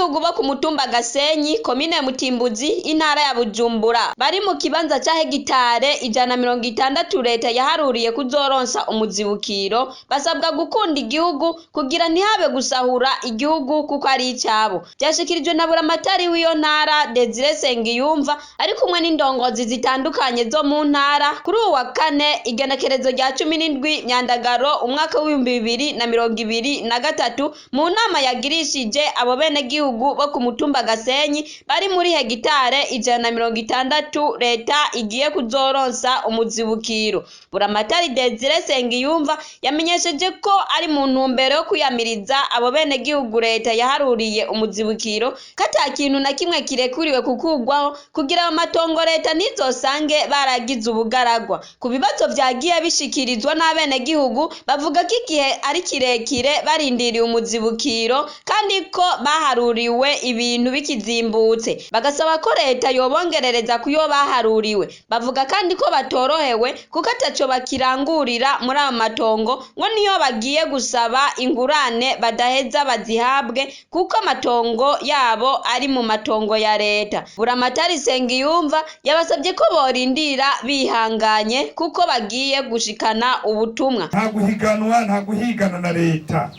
Abenegihugu bo ku mutumba Gasenyi, komine Mutimbuzi, intara ya Bujumbura, bari mu kibanza ca hegitare 160 leta yaharuriye kuzoronsa umuzibukiro, basabwa gukunda igihugu kugira ntihabe gusahura igihugu kuko ari icabo. Vyashikirijwe na buramatari w'iyo ntara Desire Sengiyumva ari kumwe n'indongozi zitandukanye zo mu ntara kuri uwu wa kane, igenekerezo rya 17 Nyandagaro umwaka w'2023, mu nama yagirishije abo benegihugu bo ku mutumba Gasenyi bari muri hegitare 160 leta igiye kuzoronsa umuzibukiro. Buramatari Desire Sengiyumva yamenyesheje ko ari mu ntumbero yo kwiyamiriza abo benegihugu leta yaharuriye umuzibukiro, ko ata kintu na kimwe kirekuriwe kukurwaho kugira ayo matongo leta ntizosange baragize ubugaragwa. Ku bibazo vyagiye bishikirizwa n'abenegihugu, bavuga ko igihe ari kirekire barindiriye umuzibukiro kandi ko baharuriwe ibintu bikizimbutse, bagasaba ko leta yobongerereza kuyo baharuriwe. Bavuga kandi ko batorohewe kuko ataco bakirangurira muri ayo matongo, ngo niyo bagiye gusaba ingurane badaheza bazihabwe kuko amatongo yabo ari mu matongo ya leta. Buramatari Sengiyumva yabasabye ko borindira bihanganye kuko bagiye gushikana ubutumwa. Nta guhiganwa, nta guhigana na leta.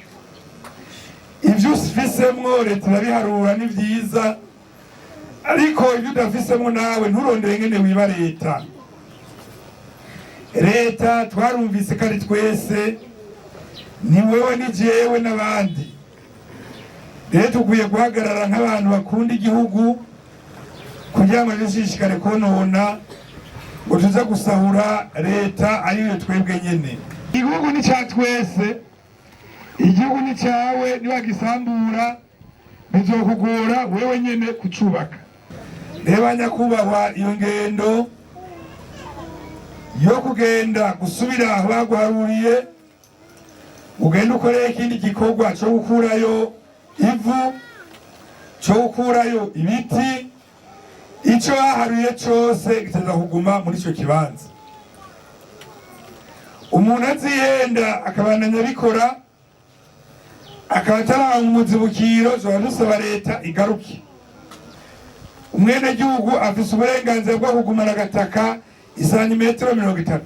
Ibyo ufisemwo leta irabiharura, ni vyiza, ariko ibyo udafisemwo nawe nturondere ngene wiba leta. Leta twarumvise ko ari twese, ni wewe, ni jewe n'abandi. Rero tukwiye guhagarara nk'abantu bakunda igihugu kugira ngo ntishishikare konona ngo tuze gusahura leta ariyo twebwe nyene. Igihugu ni ca twese, igihugu ni cawe. Niwagisambura bizokugora wewe nyene kucubaka. Reba nyakubahwa, iyo ngendo yo kugenda gusubira aho baguharuriye, ugenda ukoreye ikindi gikorwa co gukurayo ivu, co gukurayo ibiti, ico baharuye cose giteza kuguma muri ico kibanza. Umuntu azihenda akabandanya abikora akaba ataronka umuzibukiro, zoba dusaba leta igaruke. Umwenegihugu afise uburenganzira bwo kugumana agataka isantimetero 30.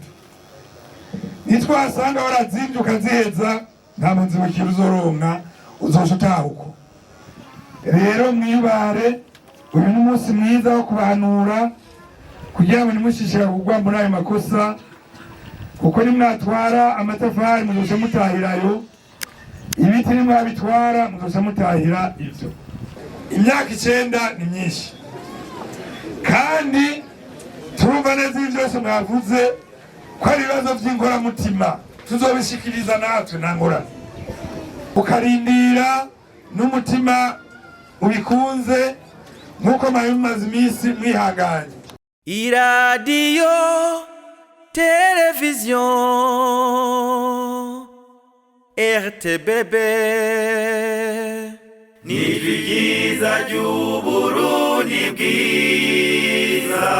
Nitwasanga warazimvye ukaziheza, nta muzibukiro uzoronka, uzoca utaha uko. Rero mwibare, uyu ni umunsi mwiza wo kubahanura kugira ngo ntimushishikare kugwa muri ayo makosa, kuko nimwatwara amatafari muzoca mutahirayo, ibiti nimwabitwara muzoca mutahira ivyo. Imyaka 9 ni myinshi, kandi turumva neza ibi byose mwavuze ko ari ibibazo vy'inkoramutima, tuzobishikiriza natwe, nta ngorane. Ukarindira n'umutima ubikunze nk'uko mwari mumaze iminsi mwihanganye. Iradiyo televiziyo RTBB ni ijwi ryiza ry'Uburundi bwiza.